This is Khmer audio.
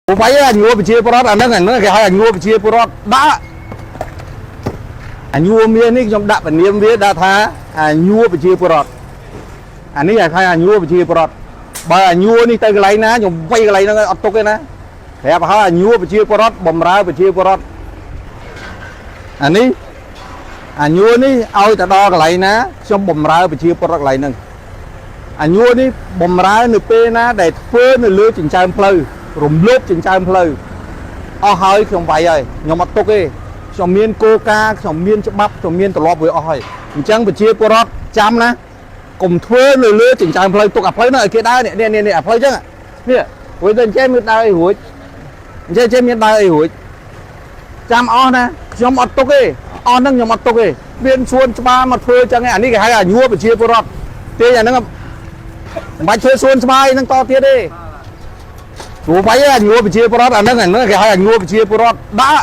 វាយអាញួរប្រជាពលរដ្ឋអាហ្នឹងអាហ្នឹងគេហៅអាញួរប្រជាពលរដ្ឋដាក់អាញួរមាននេះខ្ញុំដាក់ពនាមវាដាក់ថាអាញួរប្រជាពលរដ្ឋអានេះគេហៅអាញួរប្រជាពលរដ្ឋបើអាញួរនេះទៅកន្លែងណាខ្ញុំវាយកន្លែងហ្នឹងឲ្យអត់ទុកទេណាប្រាប់ហើយអាញួរប្រជាពលរដ្ឋបំរើប្រជាពលរដ្ឋអានេះអាញួរនេះឲ្យទៅដល់កន្លែងណាខ្ញុំបំរើប្រជាពលរដ្ឋកន្លែងហ្នឹង អាញួរនេះបំរើនៅពេលណាដែលធ្វើនៅលើចិញ្ចើមផ្លូវរំលោភចិញ្ចើមផ្លូវអស់ហើយខ្ញុំវាយហើយខ្ញុំអត់ទុកទេខ្ញុំមានគោលការណ៍ខ្ញុំមានច្បាប់ខ្ញុំមានទម្លាប់វាអស់ហើយអញ្ចឹងប្រជាពលរដ្ឋចាំណាកុំធ្វើនៅលើចិញ្ចើមផ្លូវទុកអាផ្លូវហ្នឹងឲ្យគេដើរនេះនេះនេះអាផ្លូវអញ្ចឹងនេះរួចទៅអញ្ចេះមានដើរអីរួចអញ្ចេះចេះមានដើរអីរួចចាំអស់ណាខ្ញុំអត់ទុកទេអស់ហ្នឹងខ្ញុំអត់ទុកទេមានសួនច្បារមកធ្វើអញ្ចឹងឯងអានេះគេហៅអាញួរប្រជាពលរដ្ឋទេអាហ្នឹង មិនបាច់ធ្វើសួនស្វាយហ្នឹងតទៀតទេព្រោះវាយអាញួរប្រជាពលរដ្ឋអាហ្នឹងអាហ្នឹងគេហៅអាញួរប្រជាពលរដ្ឋដាក់